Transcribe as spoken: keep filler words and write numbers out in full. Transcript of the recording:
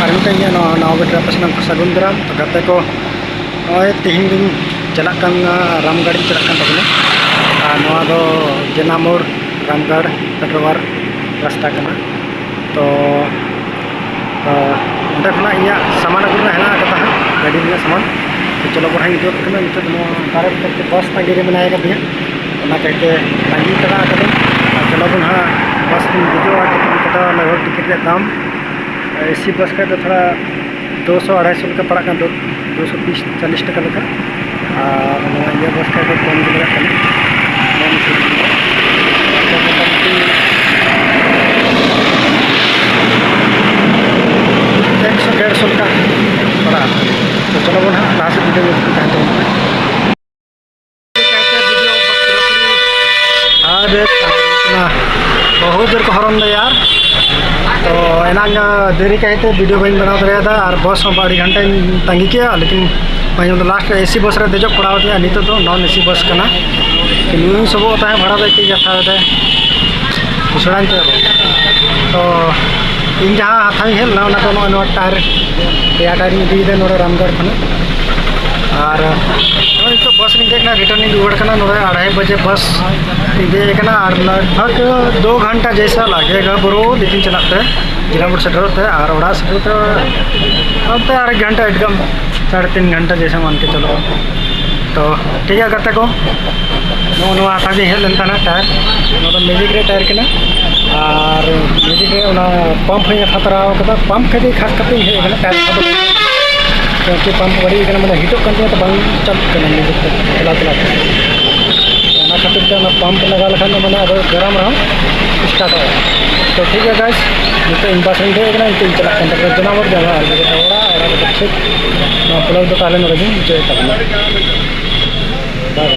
ᱟᱨ ᱢᱤᱫᱴᱟᱝ ᱤᱧᱟᱹᱜ ᱱᱚᱣᱟ ᱱᱟᱣᱟ ᱵᱷᱤᱰᱤᱭᱳ ᱨᱮ ᱟᱯᱮ ᱥᱟᱱᱟᱢ ᱠᱚ ᱥᱟᱹᱜᱩᱱ ᱫᱟᱨᱟᱢ᱾ ᱛᱚ ᱜᱟᱛᱮ ᱠᱚ, ᱱᱚᱜᱼᱚᱭ ᱛᱮᱦᱮᱧ ᱫᱚᱧ ᱪᱟᱞᱟᱜ ᱠᱟᱱ, ᱨᱟᱢᱜᱟᱲᱤᱧ ᱪᱟᱞᱟᱜ ᱠᱟᱱ ᱛᱟᱵᱚᱱᱟ᱾ ᱟᱨ ᱱᱚᱣᱟ ᱫᱚ ᱡᱮᱱᱟᱢᱳᱲ ᱨᱟᱢᱜᱟᱲ ᱯᱮᱴᱨᱳᱣᱟᱨ ᱨᱟᱥᱛᱟ ᱠᱟᱱᱟ᱾ ᱛᱚ, ᱛᱚ ᱚᱸᱰᱮ ᱠᱷᱚᱱᱟᱜ ᱤᱧᱟᱹᱜ ᱥᱟᱢᱟᱱ ᱟᱹᱜᱩ ᱨᱮᱱᱟᱜ ᱦᱮᱱᱟᱜ ᱟᱠᱟᱫᱟ ᱦᱟᱸᱜ, ᱜᱟᱹᱰᱤ ᱨᱮᱱᱟᱜ ᱥᱟᱢᱟᱱ᱾ ᱛᱚ ᱪᱚᱞᱚ ᱵᱚᱱ ᱦᱟᱸᱜ ᱤᱧ ᱩᱫᱩᱜ ᱟᱯᱮ ᱠᱟᱱᱟ᱾ ᱱᱤᱛᱚᱜ ᱱᱚᱣᱟ ᱫᱟᱨᱮ ᱵᱩᱴᱟᱹ ᱨᱮ ᱵᱟᱥ ᱛᱟᱺᱜᱤ ᱨᱮ ᱢᱮᱱᱟᱭ ᱟᱠᱟᱫᱤᱧᱟ, ᱚᱱᱟ ᱠᱟᱭᱛᱮ ᱛᱟᱺᱜᱤ ᱛᱟᱲᱟ ᱟᱠᱟᱫᱟᱹᱧ᱾ ᱟᱨ ᱪᱚᱞᱚ ᱵᱚᱱ ᱦᱟᱸᱜ ᱵᱟᱥ ᱛᱮᱧ ᱫᱮᱡᱚᱜᱼᱟ᱾ ᱴᱤᱠᱤᱴ ᱠᱟᱴᱟᱣ ᱞᱟᱜᱟᱣ, ᱴᱤᱠᱤᱴ ᱨᱮᱭᱟᱜ ᱫᱟᱢ ᱮᱥᱤ ᱵᱟᱥ ᱠᱷᱟᱡ ᱫᱚ ᱛᱷᱚᱲᱟ ᱫᱩᱥᱚ ᱟᱲᱟᱭᱥᱚ ᱞᱮᱠᱟ ᱯᱟᱲᱟᱜ ᱠᱟᱱᱟ, ᱫᱩᱥᱚ ᱛᱤᱥ ᱪᱟᱞᱤᱥ ᱴᱟᱠᱟ ᱞᱮᱠᱟ᱾ ᱟᱨ ᱱᱚᱣᱟ ᱤᱭᱟᱹ ᱵᱟᱥ ᱠᱷᱟᱡ ᱫᱚ ᱠᱚᱢ ᱜᱮ ᱞᱟᱜᱟᱜ ᱠᱟᱱᱟ, ᱢᱚᱴᱟᱢᱩᱴᱤ ᱮᱠᱥᱚ ᱰᱮᱲᱥᱚ ᱞᱮᱠᱟ ᱯᱟᱲᱟᱜᱼᱟ᱾ ᱛᱚ ᱪᱚᱞᱚ ᱵᱚᱱ ᱦᱟᱸᱜ ᱞᱟᱦᱟ ᱥᱮᱫ ᱵᱷᱤᱰᱤᱭᱳ ᱧᱮᱞ ᱛᱟᱦᱮᱱ ᱛᱟᱵᱚᱱ ᱯᱮ᱾ ᱟᱨ ᱵᱚᱦᱩᱛ ᱡᱳᱨ ᱠᱚ ᱦᱚᱨᱚᱱ ᱫᱟ ᱭᱟᱨ᱾ ᱛᱚ ᱮᱱᱟᱝ ᱫᱮᱨᱤ ᱠᱟᱭᱛᱮ ᱵᱷᱤᱰᱤᱭᱳ ᱵᱟᱹᱧ ᱵᱮᱱᱟᱣ ᱫᱟᱲᱮᱭᱟᱫᱟ, ᱟᱨ ᱵᱟᱥ ᱦᱚᱸ ᱟᱹᱰᱤ ᱜᱷᱟᱱᱴᱟᱧ ᱛᱟᱺᱜᱤ ᱠᱮᱜᱼᱟ, ᱞᱮᱠᱤᱱ ᱞᱟᱥᱴ ᱨᱮ ᱮᱥᱤ ᱵᱟᱥ ᱨᱮ ᱫᱮᱡᱚᱜ ᱯᱟᱲᱟᱣ ᱫᱤᱧᱟ᱾ ᱱᱤᱛᱚᱜ ᱫᱚ ᱱᱚᱱ ᱮᱥᱤ ᱵᱟᱥ ᱠᱟᱱᱟ᱾ ᱱᱩᱭ ᱥᱚᱵᱚᱜ ᱛᱟᱦᱮᱸ ᱵᱷᱟᱲᱟ ᱫᱚ ᱮᱠᱤ ᱠᱟᱛᱷᱟ ᱨᱮ ᱩᱥᱟᱹᱨᱟᱧ ᱛᱮ᱾ ᱛᱚ ᱤᱧ ᱡᱟᱦᱟᱸ ᱦᱟᱛᱟᱣ ᱤᱧ ᱦᱮᱡ ᱞᱮᱱᱟ, ᱚᱱᱟ ᱫᱚ ᱱᱚᱜᱼᱚᱭ ᱱᱚᱣᱟ ᱴᱟᱭᱟᱨ, ᱯᱮᱭᱟ ᱴᱟᱭᱟᱨ ᱤᱧ ᱤᱫᱤᱭᱮᱫᱟ ᱱᱚᱰᱮ ᱨᱟᱢᱜᱚᱲ ᱠᱷᱚᱱᱟᱜ᱾ ᱟᱨ ᱱᱚᱜᱼᱚᱭ ᱱᱤᱛᱚᱜ ᱵᱟᱥ ᱨᱤᱧ ᱫᱮᱡ ᱠᱟᱱᱟ, ᱨᱤᱴᱟᱨᱱ ᱤᱧ ᱨᱩᱣᱟᱹᱲ ᱠᱟᱱᱟ᱾ ᱱᱚᱰᱮ ᱟᱲᱟᱭ ᱵᱟᱡᱮ ᱵᱟᱥ ᱤᱧ ᱫᱮᱡ ᱠᱟᱱᱟ, ᱟᱨ ᱞᱟᱜᱽ ᱵᱷᱟᱜᱽ ᱫᱩ ᱜᱷᱚᱱᱴᱟ ᱡᱮᱭᱥᱟ ᱞᱟᱜᱮᱜᱟ ᱵᱨᱳ, ᱞᱮᱠᱤᱱ ᱪᱟᱞᱟᱜ ᱛᱮ ᱡᱤᱞᱟᱢᱯᱩᱨ ᱥᱮᱴᱮᱨᱚᱜ ᱛᱮ, ᱟᱨ ᱚᱲᱟᱜ ᱥᱮᱴᱮᱨ ᱛᱮ ᱚᱱᱛᱮ ᱟᱨ ᱮᱠ ᱜᱷᱚᱱᱴᱟ ᱮᱠᱫᱚᱢ ᱥᱟᱲᱮ ᱛᱤᱱ ᱜᱷᱚᱱᱴᱟ ᱡᱮᱭᱥᱟ ᱢᱟᱱ ᱠᱮ ᱪᱚᱞᱚ᱾ ᱛᱚ ᱴᱷᱤᱠ ᱜᱮᱭᱟ ᱜᱟᱛᱮ ᱠᱚ, ᱱᱚᱜᱼᱚ ᱱᱚᱣᱟ ᱦᱟᱛᱟᱣ ᱜᱮ ᱦᱮᱡ ᱞᱮᱱ ᱛᱟᱦᱮᱱᱟ ᱴᱟᱭᱟᱨ᱾ ᱱᱚᱣᱟ ᱫᱚ ᱢᱮᱡᱤᱠ ᱨᱮ ᱴᱟᱭᱟᱨ ᱠᱟᱱᱟ, ᱟᱨ ᱢᱮᱡᱤᱠ ᱨᱮ ᱚᱱᱟ ᱯᱟᱢᱯ ᱦᱚᱸᱧ ᱦᱟᱛᱟᱣ ᱛᱚᱨᱟ ᱟᱠᱟᱫᱟ᱾ ᱯᱟᱢᱯ ᱠᱷᱟᱹᱛᱤᱨ ᱠᱷᱟᱥ ᱠᱟᱛᱮ ᱤᱧ ᱦᱮᱡ ᱟᱠᱟᱱᱟ ᱴᱟᱭᱟᱨ ᱦᱟᱛᱟᱣ ᱫᱚ, ᱠᱤᱭᱩᱸᱠᱤ ᱯᱟᱢᱯ ᱵᱟᱹᱲᱤᱡ ᱟᱠᱟᱱᱟ, ᱢᱟᱱᱮ ᱦᱤᱴᱚᱜ ᱠᱟᱱ ᱛᱤᱧᱟ, ᱛᱚ ᱵᱟᱝ ᱪᱟᱞᱩᱜ ᱠᱟᱱᱟ ᱢᱮᱡᱤᱠ ᱛᱮ ᱪᱟᱞᱟᱣ ᱪᱟᱞᱟᱣ ᱛᱮ᱾ ᱚᱱᱟ ᱠᱷᱟᱹᱛᱤᱨ ᱛᱮ ᱚᱱᱟ ᱯᱟᱢᱯ ᱞᱟᱜᱟᱣ ᱞᱮᱠᱷᱟᱱ ᱫᱚ ᱢᱟᱱᱮ ᱟᱫᱚ ᱜᱚᱨᱚᱢ ᱨᱮᱦᱚᱸ ᱥᱴᱟᱨᱴᱚᱜᱼᱟ᱾ ᱛᱚ ᱴᱷᱤᱠ ᱜᱮᱭᱟ ᱜᱟᱭᱥ, ᱱᱤᱛᱚᱜ ᱤᱧ ᱵᱟᱥ ᱨᱤᱧ ᱫᱮᱡ ᱟᱠᱟᱱᱟ, ᱱᱤᱛᱚᱜ ᱤᱧ ᱪᱟᱞᱟᱜ ᱠᱟᱱ ᱛᱟᱵᱚᱱᱟ ᱡᱚᱱᱟᱜᱚᱲ ᱡᱟᱸᱜᱟ ᱟᱨ ᱚᱲᱟᱜ, ᱚᱲᱟᱜ ᱨᱮᱫᱚ ᱴᱷᱤᱠ ᱱᱚᱣᱟ ᱵᱞᱚᱜ ᱫᱚ ᱛᱟᱦᱚᱞᱮ ᱱᱚᱰᱮ ᱜᱤᱧ ᱢᱩᱪᱟᱹᱫ ᱛᱟᱵᱚᱱᱟ᱾